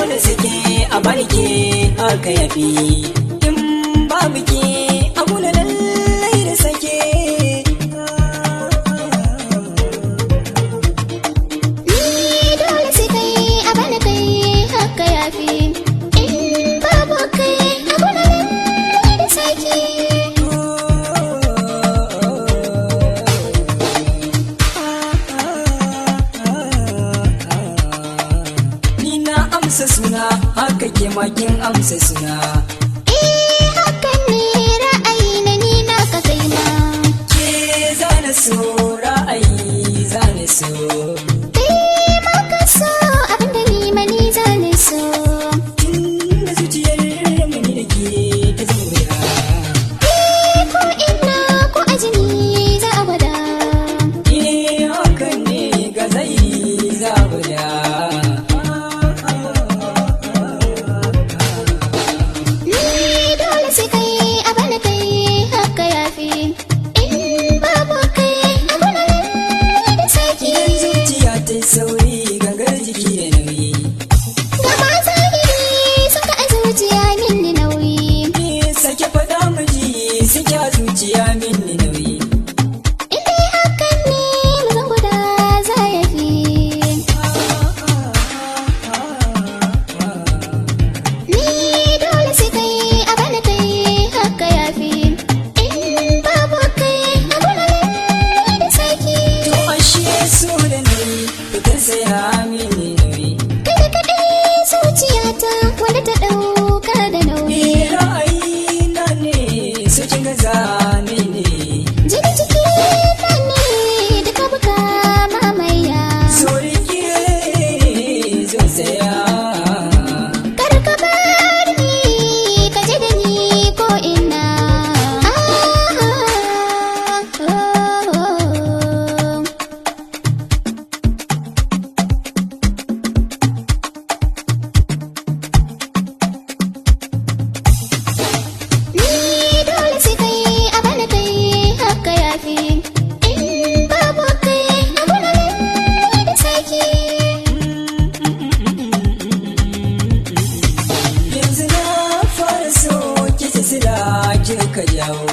Dole suke a barke aka yafi. In babu ke abu na lallai da sake. Ni dole sai kai a bani kai haka yafi. In babu kai abu na lallai da sake. Ni na amsa suna, haka ke makin amsa suna. Eh, hakan ne ra'ayi na, ni na ka kai ma. Ke zana so, ra'ayi zana so. Kai ma ka so abinda ni ma ni zane so. Tun da zuciyar mu ni da ke ta zama guda. Eh, ko ina ko ajini za a gwada. Eh, hakan ne ga zai za guda. Ni dole sai kai a bani kai haka yafi. In babu kai abu na lallai da sake. Idan zuciya ta yi sauri, gangar jiki da nauyi. Gama zahiri suka a zuciya minni nauyi. Ni sake faɗa miji suke a zuciya minni nauyi. In dai hakan ne mazan guda za ya fi. Ni dole sai kai a bani kai haka yafi. In babu kai abu na lallai da sake. To ashe so da nauyi, fitar sai ya mini nauyi. Kai da kaɗai zuciyata wanda ta ɗauka da nauyi. Eh, ra'ayi na ne su kin gaza mini. Jini jiki na ne duka buka mamaya. So rike zo saya. Kar ka bar ni ka je da ni ko ina. Ah, oh, oh. Ni dole sai kai a bani kai haka yafi. In babu kai abu na lallai da sake. Yanzu na fara so, kice sila kika jawo.